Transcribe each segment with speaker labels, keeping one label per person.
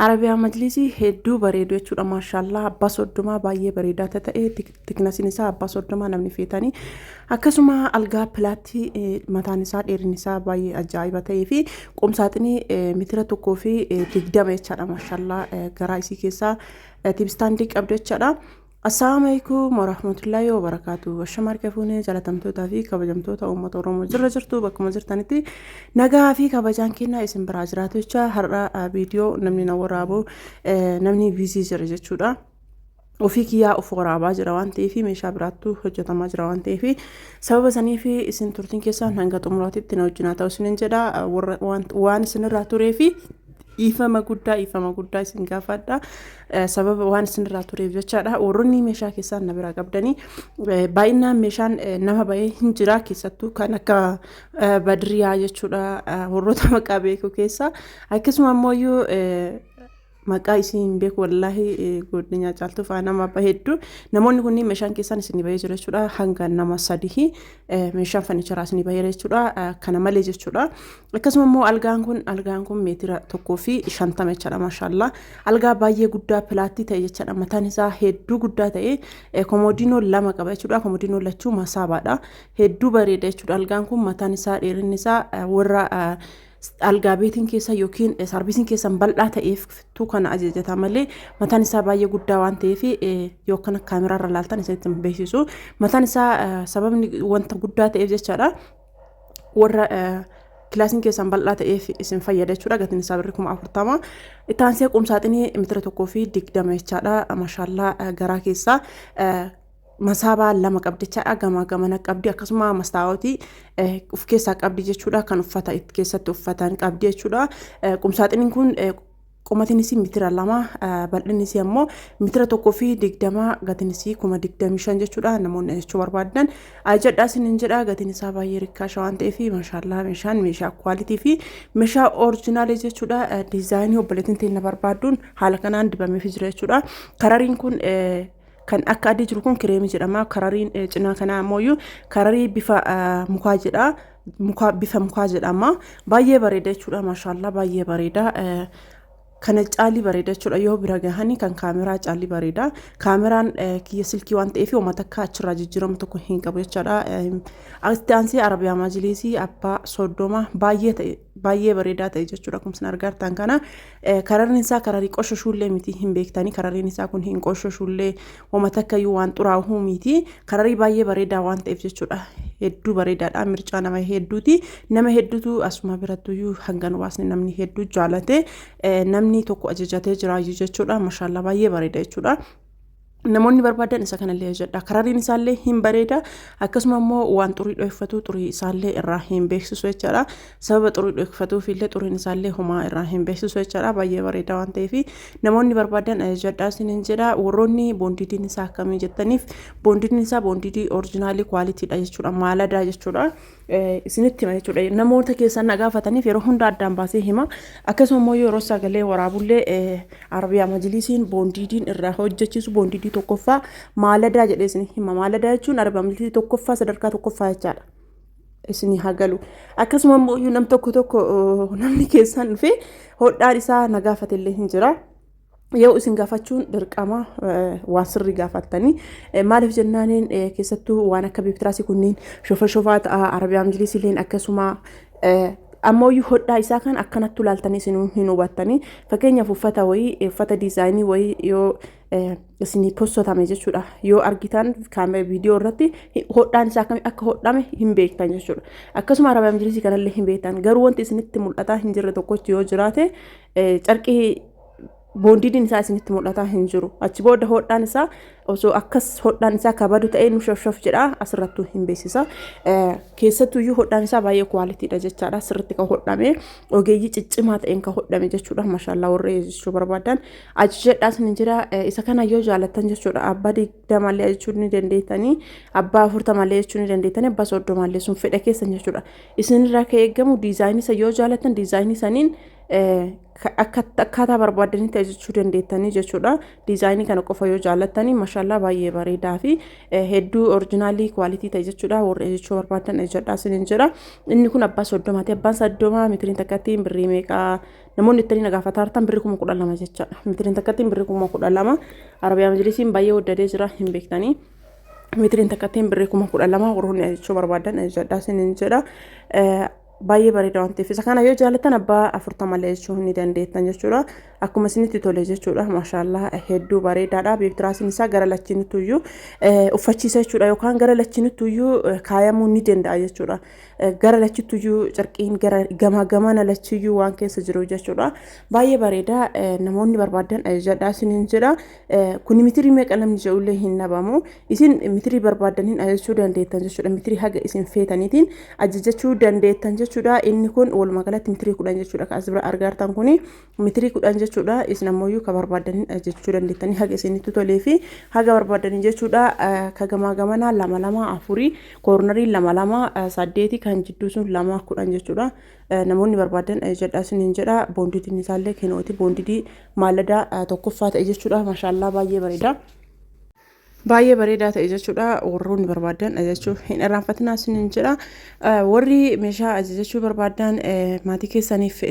Speaker 1: Arabiyaa majlisii hedduu bareedu jechuudha, maashaallaa. Abbaa 30 baay'ee bareedaa ta'e, thicknessiin isaa abbaa 30 namni feetanii. Akkasuma algaa pilaattii mataan isaa dheerinni isaa baay'ee ajaa'iba ta'ee fi qumsaaxinii mitira 1.20 jechaadha, maashaallaa. Garaa isii keessaa TV standii qabdu jechaadha. Assalaamu alaikum warahmatullahi wabarakaatu. Ashama harka fuunee, jaalatamtootaa fi kabajamtoota uummata Oromoo jirra jirtu, bakkuma jirtanitti nagaa fi kabajaan kennaa isin biraa jiraatu jecha. Har'a viidiyoo namni na waraabu namni busy jira jechuudha. Ofii kiyyaa of waraabaa jira waan ta'eef, meeshaa biraattu hojjetamaa jira waan ta'eef, sababa sanii fi isin turtiin keessaan hanga xumuraatitti na wajjin haa ta'u isinin jedha. Waan isinirraa turee fi dhiifama guddaa, dhiifama guddaa isin gaafadha. Sababa waan isinirraa tureef jechaadha. Warroonni meeshaa keessaan na biraa qabdanii, baay'inaan meeshaan nama bahee hin jira, keessattuu kan akka Badriyaa jechuudha, warroota maqaa beeku keessa. Akkasuma ammoo maqaa isin hin beeku wallaahi, godina caaltuu fa'aa nama hedduu. Namoonni kunniin meeshaan keessaan isin bahee jira jechuudha. Hanga nama sadii meeshaan furnitureaa isin bahee jechuudha, kana malee jechuudha. Akkasuma immoo algaan kun meetira 1.50 jechaadha, maashaallaa. Algaa baay'ee guddaa pilaattii ta'e jechaadha. Mataan isaa hedduu guddaa ta'e, komoodiinoo lama qaba jechuudha. Komoodiinoo lachuu masaabaadha. Hedduu bareeda jechuudha. Algaan kun mataan isaa, dheerinni isaa warra algaa beetiin keessa yookiin saarvisiin keessan bal'aa ta'eef tu kana ajajata malee, mataan isaa baay'ee guddaa waan ta'eef yookaan kaameraa irra laaltan isinitti hin beeksisu. Mataan isaa sababni wanta guddaa ta'eef jechaadha. Warra kilaasiin keessan bal'aa ta'eef isin fayyada jechuudha. Gatiin isaa birrii 40,000. Itti aansee qumsaaxinii mitira 1.20 jechaadha. Mashaallaa, garaa keessaa masaabaa lama qabdi jechaadha. Gamaa gamana qabdi, akkasuma mastaawotii of keessaa qabdi jechuudha. Kan uffata keessatti uffatan qabdi jechuudha. Qumsaaxiniin kun qomatiin isii mitira 2, bal'inni isii ammoo mitira 1.20, gatiin isii 25,000 jechuudha. Namoonni jechuu barbaadan ajajadhaa isiniin jedha. Gatiin isaa baay'ee rikkaasha waan ta'eef, maashaallaa, meeshaan meeshaa quality fi meeshaa originalii jechuudha. Designii obboleettiin teenya barbaadduun haala kanaan dibameef jira jechuudha. Karariin kun kan akka adii jiru kun creamii jedhama. Karariin cinaa kanaa ammoo kararii bifa mukaa jedha. Mukaa, bifa mukaa jedhama. Baay'ee bareeda jechuudha. Maashaallaa, baay'ee bareeda. Kana caalii bareeda jechuudha. Yoo bira gahanii kan kaameraa caalii bareeda. Kaameraan kiyya silkii waan ta'eef uummata akka achirraa jijjiiramu tokko hin qabu jechuudha. Itti aansee Arabiyaa Majiliisii abbaa 30 baay'ee ta'e, baay'ee bareedaa ta'e jechuudha. Akkuma isin argaa jirtan kana kararri isaa kararii qoshashuullee miti, hin beektanii. Karariin isaa kun hin qoshashuullee, uummata akkayyuu waan xuraa'uu miti. Kararii baay'ee bareedaa waan ta'eef jechuudha. Hedduu bareedaadha. Mircaa nama hedduuti. Nama hedduutu asuma birattuyyuu hanga nu baasne namni hedduu jaalate, namni tokko ajajatee jiraayyuu jechuudha. Mashaallaa, baay'ee bareeda jechuudha. Namoonni barbaadan isa kanallee ajajadha. Karariin isaallee hin bareeda. Akkasuma immoo waan xurii dhoofatu xurii isaallee irraa hin beeksisu jechaadha. Sababa xurii dhoofatuuf illee xuriin isaallee homaa irraa hin beeksisu jechaadha. Baay'ee bareeda waan ta'eef namoonni barbaadan ajajadhaa isiniin jedha. Warroonni boondiidiin isaa akkamii jettaniif, boondiidiin isaa boondiidii originalii qualitydha jechuudha. Maaladaa jechuudha. Isinitti hima jechuudha. Namoota keessan na gaafataniif yeroo hunda addaan baasee hima. Akkasuma immoo yeroo sagalee waraabullee Arabiyaa Majlisiin boondiidiin irraa hojjechiisu boondiidii tokkoffaa maaladaa jedhee isin hima. Maaladaa jechuun Arabiyaa Majlisii tokkoffaa, sadarkaa tokkoffaa jechaadha. Isinii haa galu. Akkasuma immoo nam tokko tokko namni keessan dhufee hodhaan isaa na gaafatellee hin jira. Yoo isin gaafachuun dirqama, waan sirrii gaafattanii. Maaliif jennaaniin, keessattuu waan akka biiptiraasii kunniin shofa shofaa ta'a, Arabiyaa Majlisiileen akkasuma. Ammoo hodhaa isaa kan akkanatti ilaaltanii isin hin hubattanii. Fakkeenyaaf uffata wayii, uffata designii wayii yoo isinii postotame jechuudha, yoo argitan kaamera viidiyoo irratti hodhaan isaa akkamii akka hodhame hin beektan jechuudha. Akkasuma Arabiyaa Majlisii kanallee hin beektan. Garuu wanti isinitti mul'ataa hin jirre tokkochi yoo jiraate, carqii boondiidiin isaa isinitti mul'ataa hin jiru. Achi booda hodhaan isaa osoo akkas hodhaan isaa kabadu ta'ee nu shof jedha, asirrattuu hin beeksisa. Keessattuyyuu hodhaan isaa baay'ee qualitydha jechaadha. Sirriitti kan hodhame, ogeeyyii ciccimaa ta'een kan hodhame jechuudha. Mashaallaa, warri jechuu barbaadan ajajadhaa isin jira. Isa kana yoo jaalattan jechuudha, abbaa 20llee jechuu ni dandeettanii, abbaa 40llee jechuu ni dandeettanii, abbaa 30llee, sun fedha keessan jechuudha. Isinirraa kan eegamu designii isa yoo jaalattan designii saniin Akkaataa barbaaddanitti ajajachuu dandeettanii jechuudha. Diizaayinii kana qofa yoo jaallattanii, mashaallaa, baay'ee bareedaa fi hedduu original quality ta'e jechuudha. Warri ajajachuu barbaadan ajajadhaa isiniin jedha. Inni kun abbaa 30ti. Abbaan 30 mitiriin takkattiin birrii meeqaa namoonni ittanii na gaafataa jirtan? Birrii 12,000 jechaadha. Mitiriin takkattiin birrii 12,000. Arabiyaa Majlisiin baay'ee waddadee jira, hin beektanii. Mitiriin takkattiin birrii 12,000. Warroonni ajajachuu barbaadan ajajadhaa isiniin jedha. Baay'ee bareeda waan ta'eef, isa kana yoo jaallattan abbaa 40 jechuu ni dandeettan jechuudha. Akkuma isinitti tole jechuudha. Maashaallaa, hedduu bareedaadha. Beektiraasiin isaa gara lachiinittuyyuu uffachiisa jechuudha, yookaan gara lachiinittuyyuu kaayamuu ni danda'a jechuudha. Gara lachittuyyuu carqiin gara gamaa gamana lachiyyuu waan keessa jiru jechuudha. Baay'ee bareeda. Namoonni barbaadan ajajadhaa isiniin jedha. Kuni mitirii meeqa namni jedhullee hin dhabamu. Isin mitirii barbaaddaniin ajajachuu dandeettan jechuudha. Mitirii haga isin feetaniitiin ajajachuu dandeettan jechuudha. Inni kun walumaa galatti mitirii 10 jechuudha. Kan as bira argaa jirtan kuni mitirii 10 jechuudha. Isin ammoo ka barbaaddaniin ajajachuu dandeettanii, haga isinitti tolee fi haga barbaaddanii jechuudha. Ka gamaa gamanaa lama lama afurii, cornerii lama lama saddeeti, kan jidduu sun lama 10 jechuudha. Namoonni barbaadan ajajadhaa isiniin jedha. Boonditiin isaallee kenooti, boondidii maallada tokkoffaa ta'e jechuudha. Maashaallaa, baay'ee bareeda. Baay'ee bareedaa ta'e jechuudha. Warroonni barbaadan ajajachuu hin irraanfatinaa isiniin jedha. Warri meeshaa ajajachuu barbaadan, maatii keessaniif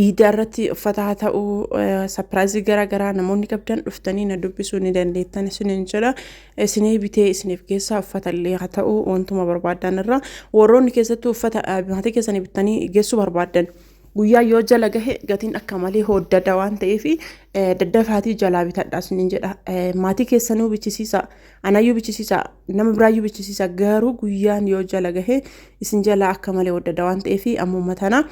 Speaker 1: iidaa irratti uffata haa ta'u, surprise garaa garaa namoonni qabdan dhuftanii na dubbisuu ni dandeettan isiniin jedha. Isinii bitee isiniif geessaa, uffata illee haa ta'u, wantuma barbaadan irra. Warroonni keessattuu uffata maatii keessanii bittanii geessuu barbaadan, guyyaa yoo jala gahe gatiin akka malee hooddada waan ta'eef, daddafaatii jalaa bitadha isiniin jedha. Maatii keessanuu bichisiisa, anayyuu bichisiisa, nama biraayyuu bichisiisa, garuu guyyaan yoo jala gahe isin jalaa akka malee hooddada waan ta'eef, ammuma tana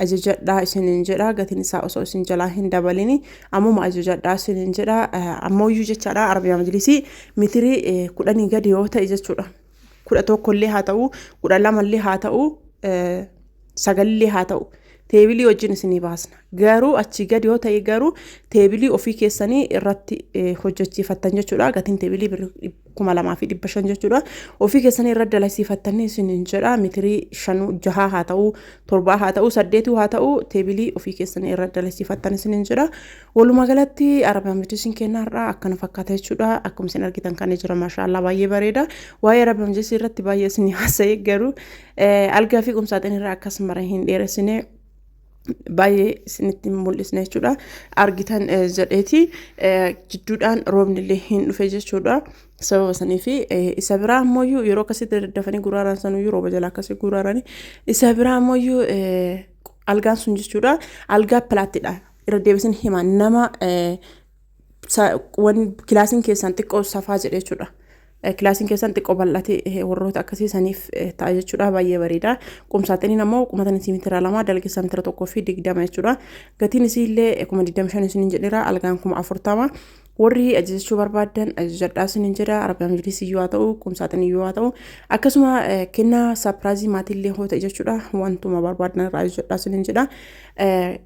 Speaker 1: ajajadhaa isiniin jedha. Gatiin isaa osoo isin jalaa hin dabalini ammuma ajajadhaa isiniin jedha. Ammooyyuu jechaadha, Arabiyaa Majlisii mitirii 10 gadi yoo ta'e jechuudha. 11llee haa ta'u, 12llee haa ta'u, sagalillee haa ta'u, teebilii wajjin isinii baasna. Garuu achii gadi yoo ta'e garuu teebilii ofii keessanii irratti hojjechiifattan jechuudha. Gatiin teebilii birrii 2,500 jechuudha. Ofii keessanii irratti dalasiifattanii isiniin jedha. Mitirii shanuu, jahaa haa ta'u, torbaa haa ta'u, saddeetuu haa ta'u, teebilii ofii keessanii irratti dalasiifattan isiniin jedha. Walumaa galatti Arabiyaan Majlisiin kennaa har'aa akkana fakkaata jechuudha. Akkuma isin argitan kan jira, maashaallaa, baay'ee bareeda. Waa'ee Arabiyaan Majlisii irratti baay'ee isin haasa'e, garuu algaa fi qumsaaxin irraa akkas mara hin dheeressine, baay'ee isinitti mul'isne jechuudha. Argitan jedheeti, jidduudhaan roobni illee hin dhufe jechuudha. Sababa sanii fi isa biraa ammoo yeroo akkasitti daddafanii guraaran sanuyyuu rooba jala akkasii guraaranii. Isa biraa ammoo algaan sun jechuudha, algaa pilaattidha. Irra deebisin hima, nama kilaasiin keessan xiqqoo safaa jedhe jechuudha. Kilaasiin keessan xiqqoo bal'ate, warroota akkasii saniif ta'a jechuudha. Baay'ee bareeda. Qumsaaxiniin ammoo qumatan isii mitira 2, dalgisa mitira 1.20 jechuudha. Gatiin isii illee 25,000 isiniin jedheera. Algaan 40,000. Warri ajajachuu barbaaddan ajajadhaa isiniin jedha. Arabiyaan Majlisii yoo haa ta'u, qumsaaxinii yoo haa ta'u, akkasuma kennaa surprise maatiillee hoo ta'e jechuudha. Wantuma barbaadan irraa ajajadhaa isiniin jedha.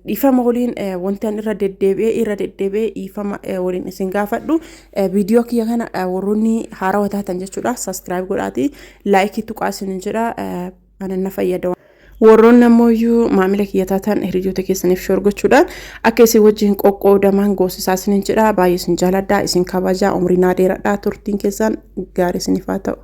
Speaker 1: Dhiifama waliin, wanti ani irra deddeebi'ee dhiifama waliin isin gaafadhu, viidiyoo kiyya kana warroonni haarawaa taatan jechuudha, subscribe godhaati like tuqaa isiniin jedha, ana na fayyada. Warroonni ammoo maamila kiyya taatan hiriyoota keessaniif share gochuudhaan akka isin wajjin qoqqoodaman goosisaa isiniin jedha. Baay'ee isin jaaladha, isin kabaja, umrii naa dheeradha, turtiin keessan gaarii isiniif haa ta'u.